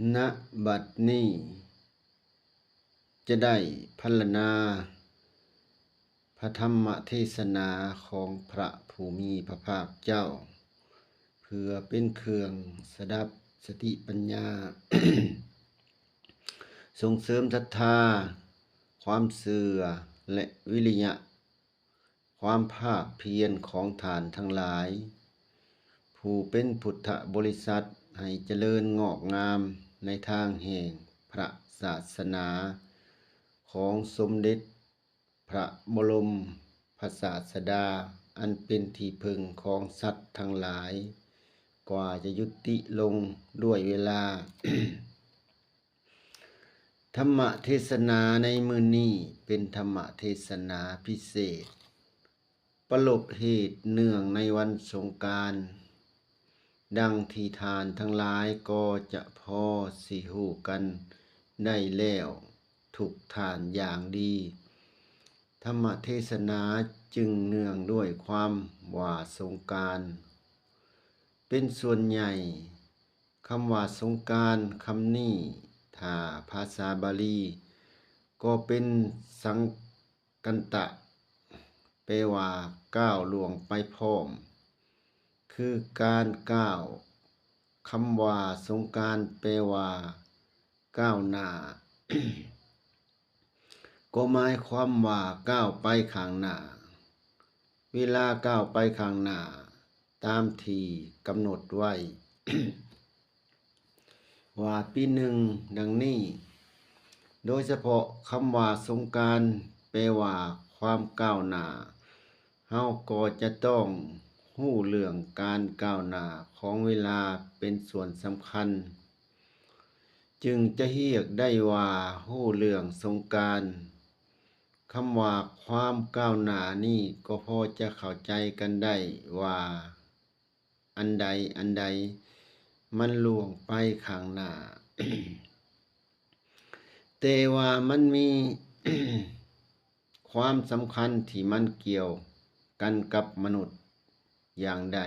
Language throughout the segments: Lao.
ນະບັດນີ້ຈະໄດ້ພັນລະນາພະທຳມະເທສະນາຂອງພະຜູ້ມີພະພາກເຈົ້າ ເພື່ອເປັນເຄື່ອງສະດັບສະຕິປັນຍາ, ສົ່ງເສີມສັດທາ, ຄວາມເຊື່ອ ແລະ ວິລິຍະ ຄວາມພາກພຽນຂອງທ່ານທັງຫຼາຍ ຜູ້ເປັນພຸດທະບໍລິສັດ ໃຫ້ຈະເລີນງອກງາມໃນທາງແຫ່ງພະສາສະໜາຂອງສົມເດັດພະບໍລົມພະສາສະດາ ອັນເປັນທີ່ເພິ່ງຂອງສັດທັງຫຼາຍ ກວ່າຈະຍຸຕິລົງດ້ວຍເວລາ. ທຳມະເທສະນາໃນມື້ນີ້ເປັນທຳມະເທສະນາພິເສດ ປະລົບເຫດເນື່ອງໃນວັນສົງການ, ດັ່ງທີ່ທ່ານທັງຫຼາຍກໍຈະພໍຊິຮູ້ກັນໄດ້ແລ້ວທຸກທ່ານຢ່າງດີ. ທຳມະເທສະນາຈຶ່ງເນື່ອງດ້ວຍຄວາມວ່າສົງການເປັນສ່ວນໃຫຍ່. ຄຳວ່າສົງການຄຳນີ້ ຖ້າພາສາບາລີກໍເປັນສັງກັນຕະ ແປວ່າກ້າວລ່ວງໄປພ້ອມ ຄືການກ້າວ. ຄຳວ່າສົງການແປວ່າກ້າວໜ້າ ກໍໝາຍຄວາມວ່າກ້າວໄປຂ້າງໜ້າ, ເວລາກ້າວໄປຂ້າງໜ້າຕາມທີ່ກຳນົດໄວ້ ວ່າປີໜຶ່ງ ດັ່ງນີ້. ໂດຍສະເພາະຄຳວ່າສົງການແປວ່າຄວາມກ້າວໜ້າ, ເຮົາກໍຈະຕ້ອງຮູ້ເລື່ອງການກ້າວໜ້າຂອງເວລາເປັນສ່ວນສຳຄັນ ຈຶ່ງຈະຮຽກໄດ້ວ່າຮູ້ເລື່ອງສົງການ. ຄຳວ່າຄວາມກ້າວໜ້ານີ້ກໍພໍຈະເຂົ້າໃຈກັນໄດ້ວ່າ ອັນໃດອັນໃດມັນລ່ວງໄປຂ້າງໜ້າ, ແຕ່ວ່າມັນມີຄວາມສຳຄັນທີ່ມັນກ່ຽວກັນກັບມະນຸດຢ່າງໃດ,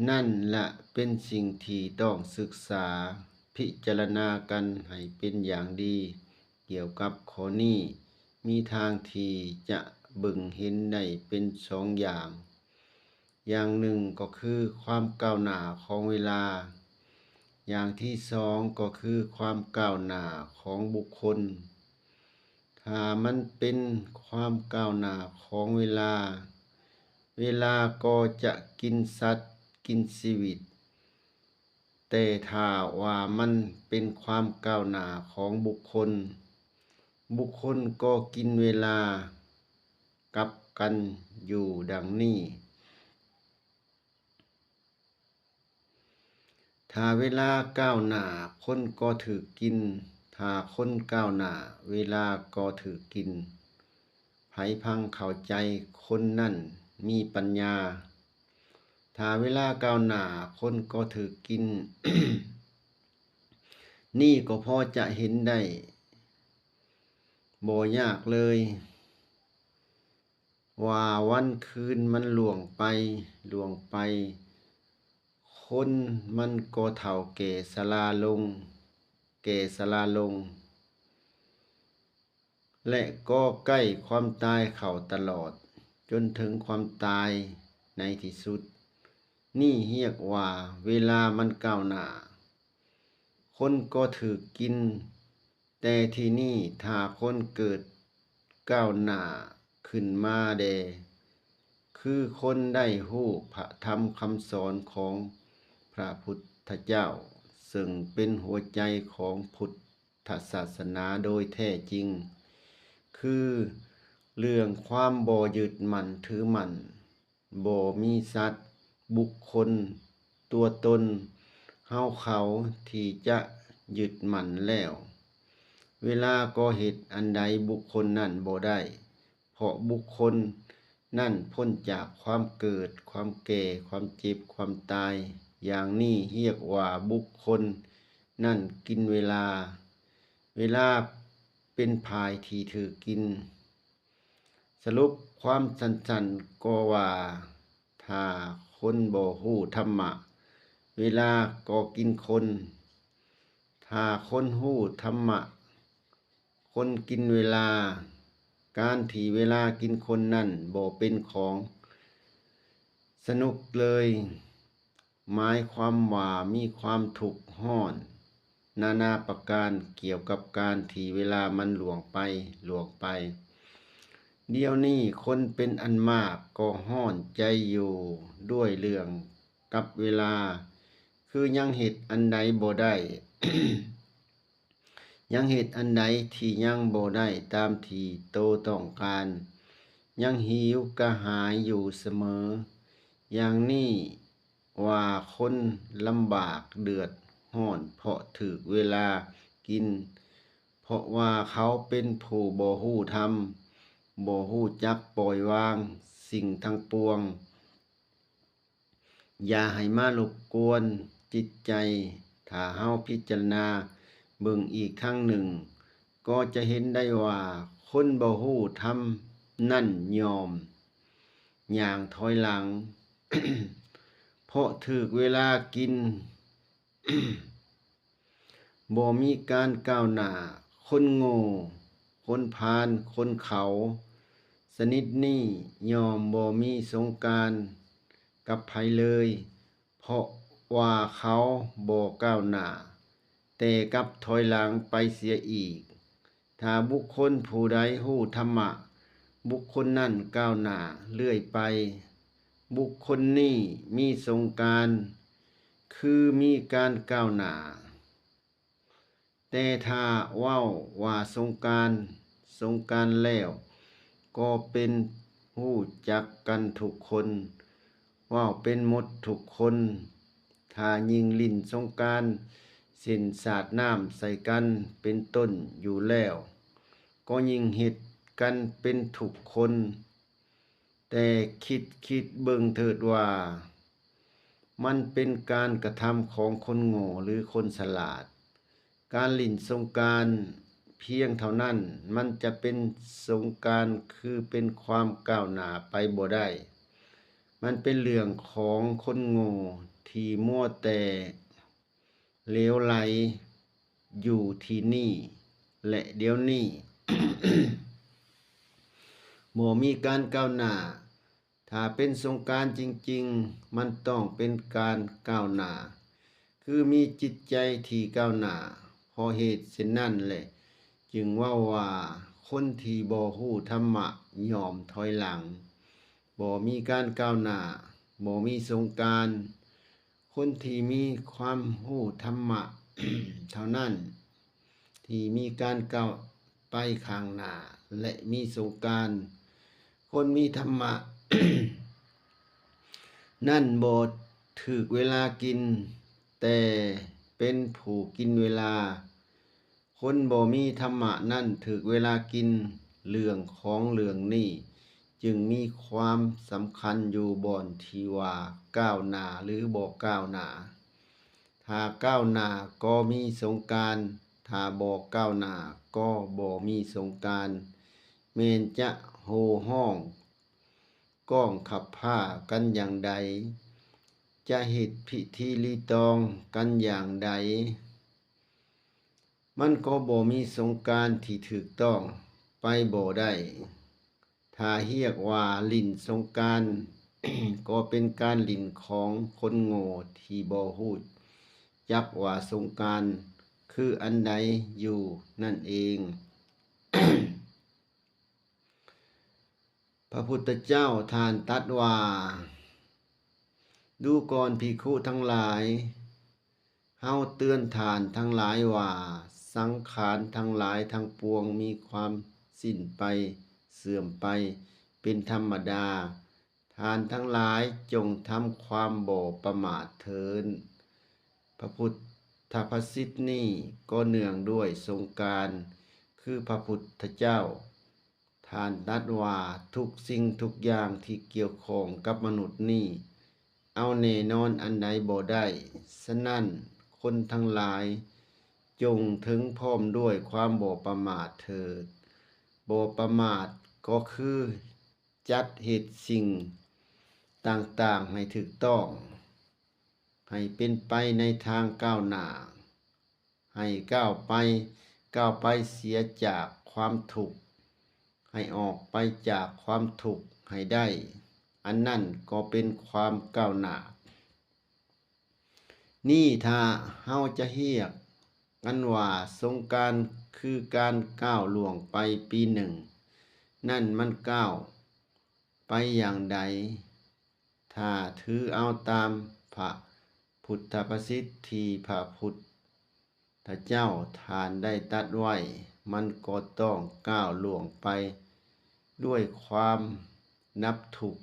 ນັ້ນລະເປັນສິ່ງທີ່ຕ້ອງສຶກສາພິຈາລະນາກັນໃຫ້ເປັນຢ່າງດີ. ກ່ຽວກັບຂໍ້ນີ້ ມີທາງທີ່ຈະເບິ່ງເຫັນໄດ້ເປັນສອງຢ່າງ. ຢ່າງໜຶ່ງກໍຄືຄວາມກ້າວໜ້າຂອງເວລາ, ຢ່າງທີສອງກໍຄືຄວາມກ້າວໜ້າຂອງບຸກຄົນ. ຖ້າມັນເປັນຄວາມກ້າວໜ້າຂອງເວລາ, ເວລາກໍຈະກິນສັດ, ກິນຊີວິດ. ແຕ່ຖ້າວ່າມັນເປັນຄວາມກ້າວໜ້າຂອງບຸກຄົນ, ບຸກຄົນກໍກິນເວລາກັບກັນຢູ່ດັ່ງນີ້. ຖ້າເວລາກ້າວໜ້າ, ຄົນກໍຖືກກິນ, ຖ້າຄົນກ້າວໜ້າ, ເວລາກໍຖືກກິນ. ໃຜພັງເຂົ້າໃຈ, ຄົນນັ້ນມີປັນຍາ. ຖ້າເວລາກ້າວໜ້າ, ຄົນກໍຖືກກິນ. ນີ້ກໍພໍຈະເຫັນໄດ້ບໍ່ຍາກເລີຍ ວ່າວັນຄືນມັນລ່ວງໄປ, ລ່ວງໄປ, ຄົນມັນກໍເຖົ້າແກ່ຊະລາລົງ, ແກ່ຊະລາລົງ. ແລະກໍໃກ້ຄວາມຕາຍເຂົ້າຕະຫຼອດ, ຈົນເຖິງຄວາມຕາຍໃນທີ່ສຸດ. ນີ້ຮຽກວ່າເວລາມັນກ້າວໜ້າ. ຄົນກໍຖືກກິນ, ແຕ່ທີ່ນີ້ຖ້າຄົນເກີດກ້າວໜ້າຂຶ້ນມາແດ່, ຄືຄົນໄດ້ຮູ້ພະທຳຄຳສອນຂອງພະພຸດທະເຈົ້າ, ເຊິ່ງເປັນຫົວໃຈຂອງພຸດ ທະສາສະໜາໂດຍແທ້ຈິງ, ຄືເລື່ອງຄວາມບໍ່ຍຶດໝັ້ນຖືໝັ້ນ, ບໍ່ມີສັດ, ບຸກຄົນ, ຕົວຕົນ, ເຮົາເຂົາທີ່ຈະຍຶດໝັ້ນແລ້ວ, ເວລາກໍເຮັດອັນໃດບຸກຄົນນັ້ນບໍ່ໄດ້, ເພາະບຸກຄົນ ນັ້ນພົ້ນຈາກຄວາມເກີດ, ຄວາມແກ່, ຄວາມເຈັບ, ຄວາມຕາຍ, ຢ່າງນີ້ຮຽກວ່າບຸກຄົນນັ້ນກິນເວລາ. ເວລາເປັນຝ່າຍທີ່ຖືກກິນ. ສະຫຼຸບຄວາມສັ້ນໆກໍວ່າ, ຖ້າຄົນບໍ່ຮູ້ທຳມະ, ເວລາກໍກິນຄົນ. ຖ້າຄົນຮູ້ທຳມະ ຄົນກິນເວລາ, ການທີ່ເວລາກິນຄົນນັ້ນບໍ່ເປັນຂອງສະໜຸກເລີຍ, ໝາຍຄວາມວ່າມີຄວາມທຸກຮ້ອນນານາປະການກ່ຽວກັບການທີ່ເວລາມັນລ່ວງໄປ, ລ່ວງໄປ. ດຽວນີ້ຄົນເປັນອັນມາກກໍຮ້ອນໃຈຢູ່ດ້ວຍເລື່ອງກັບເວລາ, ຄືຍັງເຮັດອັນໃດບໍ່ໄດ້, ຍັງເຮັດອັນໃດທີ່ຍັງບໍ່ໄດ້ຕາມທີ່ໂຕຕ້ອງການ, ຍັງຫິວກະຫາຍຢູ່ສະເໝີ. ຢ່າງນີ້ວ່າຄົນລຳບາກເດືອດຮ້ອນເພາະຖືກເວລາກິນ, ເພາະວ່າເຂົາເປັນຜູ້ບໍ່ຮູ້ທຳ, ບໍ່ຮູ້ຈັກປ່ອຍວາງສິ່ງທັງປວງ. ຢ່າໃຫ້ມາລົບກວນຈິດໃຈ. ຖ້າເຮົາພິຈາລະນາເບິ່ງອີກຄັ້ງໜຶ່ງ, ກໍຈະເຫັນໄດ້ວ່າຄົນບໍ່ຮູ້ທຳນັ້ນຍ່ອມຍ່າງຖອຍຫຼັງ, ເພາະຖືກເວລາກິນ. ບໍ່ມີການກ້າວໜ້າ. ຄົນໂງ່, ຄົນພານ, ຄົນເຂົາຊະນິດນີ້ຍ່ອມບໍ່ມີສົງການກັບໃຜເລີຍ, ເພາະວ່າເຂົາບໍ່ກ້າວໜ້າ, ແຕ່ກັບຖອຍຫຼັງໄປເສຍອີກ. ຖ້າບຸກຄົນຜູ້ໃດຮູ້ທຳມະ, ບຸກຄົນນັ້ນກ້າວໜ້າເລື້ອຍໄປ. ບຸກຄົນນີ້ມີສົງການ, ຄືມີການກ້າວໜ້າ. ແຕ່ຖ້າເວົ້າວ່າສົງການ, ສົງການແລ້ວກໍເປັນຮູ້ຈັກກັນທຸກຄົນ, ເວົ້າເປັນໝົດທຸກຄົນ. ຖ້າຍິ່ງຫຼິ້ນສົງການ, ເຊັ່ນ ສາດນ້ຳໃສ່ກັນ ເປັນຕົ້ນຢູ່ແລ້ວ, ກໍຍິ່ງເຮັດກັນເປັນທຸກຄົນ. ແຕ່ຄິດ, ຄິດເບິ່ງເຖີດວ່າ ມັນເປັນການກະທຳຂອງຄົນໂງ່ ຫຼື ຄົນສະຫຼາດ. ການຫຼິ້ນສົງການພຽງເທົ່ານັ້ນ, ມັນຈະເປັນສົງການ ຄືເປັນຄວາມກ້າວໜ້າໄປບໍ່ໄດ້. ມັນເປັນເລື່ອງຂອງຄົນໂງ່ທີ່ມົວແຕ່ ເຫຼວໄຫຼຢູ່ທີ່ນີ້ ແລະ ດຽວນີ້ ບໍ່ມີການກ້າວໜ້າ. ຖ້າເປັນສົງການຈິງໆ, ມັນຕ້ອງເປັນການກ້າວໜ້າ, ຄືມີຈິດໃຈທີ່ກ້າວໜ້າ. ເພາະເຫດເຊັ່ນນັ້ນແຫຼະ, ຈຶ່ງເວົ້າວ່າຄົນທີ່ບໍ່ຮູ້ທຳມະຍ່ອມຖອຍຫຼັງ. ບໍ່ມີການກ້າວໜ້າ, ບໍ່ມີສົງການ. ຄົນທີ່ມີຄວາມຮູ້ທຳມະເທົ່ານັ້ນ ທີ່ມີການກ້າວໄປຂ້າງໜ້າ ແລະ ມີສົງການ. ຄົນມີທຳມະນັ້ນບໍ່ຖືກເວລາກິນ, ແຕ່ເປັນຜູ້ກິນເວລາ. ຄົນບໍ່ມີທຳມະນັ້ນຖືກເວລາກິນ. ເລື່ອງຂອງເລື່ອງນີ້ຈຶ່ງມີຄວາມສຳຄັນຢູ່ບ່ອນທີ່ວ່າກ້າວໜ້າ ຫຼື ບໍ່ກ້າວໜ້າ. ຖ້າກ້າວໜ້າກໍມີສົງການ, ຖ້າບໍ່ກ້າວໜ້າກໍບໍ່ມີສົງການ. ແມ່ນຈະໂຫ່ຮ້ອງກ້ອງຂັບພ້າກັນຢ່າງໃດ, ຈະເຮັດພິທີລີຕອງກັນຢ່າງໃດ, ມັນກໍບໍ່ມີສົງການທີ່ຖືກຕ້ອງໄປບໍ່ໄດ້. ຖ້າຮຽກວ່າຫຼິ້ນສົງການ, ກໍເປັນການຫຼິ້ນຂອງຄົນໂງ່ທີ່ບໍ່ຮູ້ຈັກວ່າສົງການຄືອັນໃດຢູ່ນັ້ນເອງ. ພະພຸດທະເຈົ້າທ່ານຕັດວ່າ, ດູກ່ອນພິກຂຸທັງຫຼາຍ, ເຮົາເຕືອນທ່ານທັງຫຼາຍວ່າ, ສັງຂານທັງຫຼາຍທັງປວງມີຄວາມສິ້ນໄປເສື່ອມໄປເປັນທຳມະດາ. ທ່ານທັງຫຼາຍຈົ່ງທຳຄວາມບໍ່ປະໝາດເຖີ້ນ. ພະພຸດທະພາສິດນີ້ກໍເນື່ອງດ້ວຍສົງການ ຄືພະພຸດທະເຈົ້າ ທ່ານຕັດວ່າ, ທຸກສິ່ງທຸກຢ່າງທີ່ກ່ຽວຂ້ອງກັບມະນຸດນີ້ ເອົາແນ່ນອນອັນໃດບໍ່ໄດ້. ສະນັ້ນ, ຄົນທັງຫຼາຍ, ຈົ່ງເຖິງພ້ອມດ້ວຍຄວາມບໍ່ປະໝາດເຖີດ. ບໍ່ປະໝາດກໍຄືຈັດເຮັດສິ່ງຕ່າງໆໃຫ້ຖືກຕ້ອງ, ໃຫ້ເປັນໄປໃນທາງກ້າວໜ້າ, ໃຫ້ກ້າວໄປ, ກ້າວໄປເສຍຈາກຄວາມທຸກ, ໃຫ້ອອກໄປຈາກຄວາມທຸກໃຫ້ໄດ້, ອັນນັ້ນກໍເປັນຄວາມກ້າວໜ້າ. ນີ້ຖ້າເຮົາຈະຮຽກກັນວ່າສົງການຄືການກ້າວລ່ວງໄປປີໜຶ່ງ, ນັ້ນມັນກ້າວໄປຢ່າງໃດ? ຖ້າຖືເອົາຕາມພະພຸດທະພາສິດທີ່ພະພຸດທະເຈົ້າທ່ານໄດ້ຕັດໄວ້, ມັນກໍຕ້ອງກ້າວລ່ວງໄປດ້ວຍຄວາມດັບທຸກ,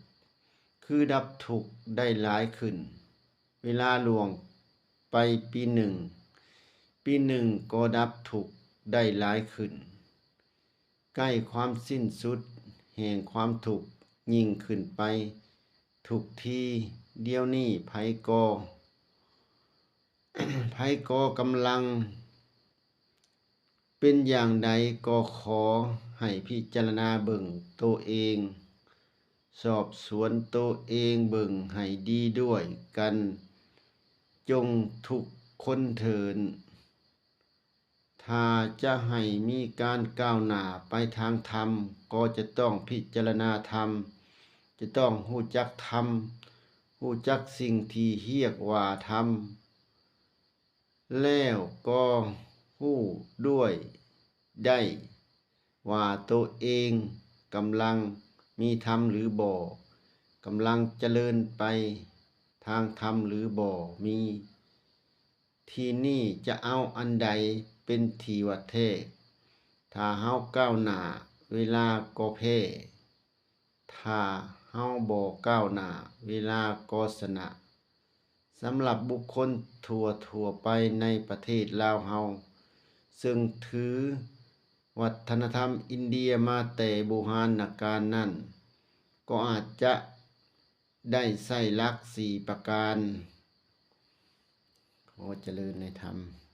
ຄືດັບທຸກໄດ້ຫຼາຍຂຶ້ນ. ເວລາລ່ວງໄປປີໜຶ່ງ, ປີໜຶ່ງກໍດັບທຸກໄດ້ຫຼາຍຂຶ້ນ. ໃກ້ຄວາມສິ້ນສຸດແຫ່ງຄວາມທຸກຍິ່ງຂຶ້ນໄປທຸກທີ. ດຽວນີ້ໃຜກໍ, ໃຜກໍກຳລັງເປັນຢ່າງໃດ, ກໍຂໍໃຫ້ພິຈາລະນາເບິ່ງໂຕເອງ, ສອບສວນໂຕເອງເບິ່ງໃຫ້ດີດ້ວຍກັນ ຈົ່ງທຸກຄົນເທີ້ນ. ຖ້າຈະໃຫ້ມີການກ້າວໜ້າໄປທາງທຳ, ກໍຈະຕ້ອງພິຈາລະນາທຳ, ຈະຕ້ອງຮູ້ຈັກທຳ, ຮູ້ຈັກສິ່ງທີ່ຮຽກວ່າທຳ, ແລ້ວກໍຮູ້ດ້ວຍໄດ້ວ່າໂຕເອງກຳລັງມີທຳຫຼືບໍ່, ກຳລັງຈະເລີນໄປທາງທຳຫຼືບໍ່ມີ. ທີນີ້ຈະເອົາອັນໃດເປັນທີ່ວັດແທກ? ຖ້າເຮົາກ້າວໜ້າ, ເວລາກໍແພ້. ຖ້າເຮົາບໍ່ກ້າວໜ້າ, ເວລາກໍຊະນະ. ສຳລັບບຸກຄົນທົ່ວໆໄປໃນປະເທດລາວເຮົາ, ເຊິ່ງຖືວັດທະນະທຳອິນເດຍມາແຕ່ບູຮານນະການນັ້ນ, ກໍອາດຈະ ໄດ້ໃຊ້ຫຼັກສີ່ປະການ. ຂໍຈະເລີນໃນທຳ.